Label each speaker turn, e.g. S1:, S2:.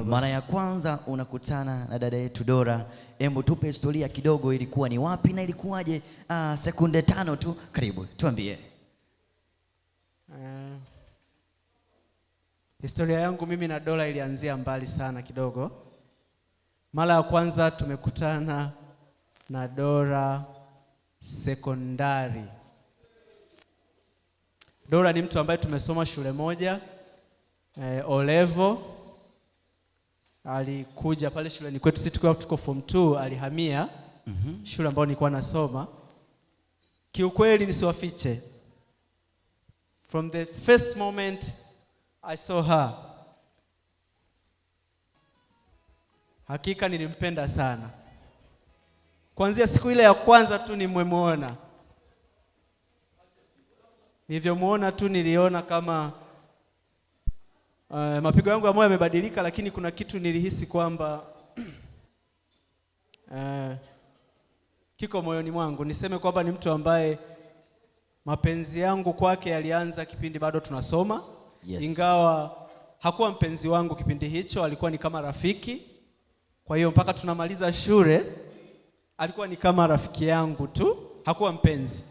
S1: Boss.
S2: Mara ya kwanza unakutana na dada yetu Dora, hebu tupe historia kidogo, ilikuwa ni wapi na ilikuwaje? Sekunde 5 tu, karibu tuambie.
S1: Historia yangu mimi na Dora ilianzia mbali sana kidogo. Mara ya kwanza tumekutana na Dora sekondari. Dora ni mtu ambaye tumesoma shule moja, Olevo. Alikuja pale shuleni kwetu, sisi tukiwa tuko form 2, alihamia shule ambayo nilikuwa nasoma. Kiukweli nisiwafiche, from the first moment I saw her, hakika nilimpenda sana. Kuanzia siku ile ya kwanza tu nimemwona, nilivyomuona tu niliona kama mapigo yangu ya moyo yamebadilika, lakini kuna kitu nilihisi kwamba kiko moyoni mwangu. Niseme kwamba ni mtu ambaye mapenzi yangu kwake yalianza kipindi bado tunasoma. Ingawa hakuwa mpenzi wangu kipindi hicho, alikuwa ni kama rafiki. Kwa hiyo mpaka tunamaliza shule alikuwa ni kama rafiki yangu tu, hakuwa mpenzi.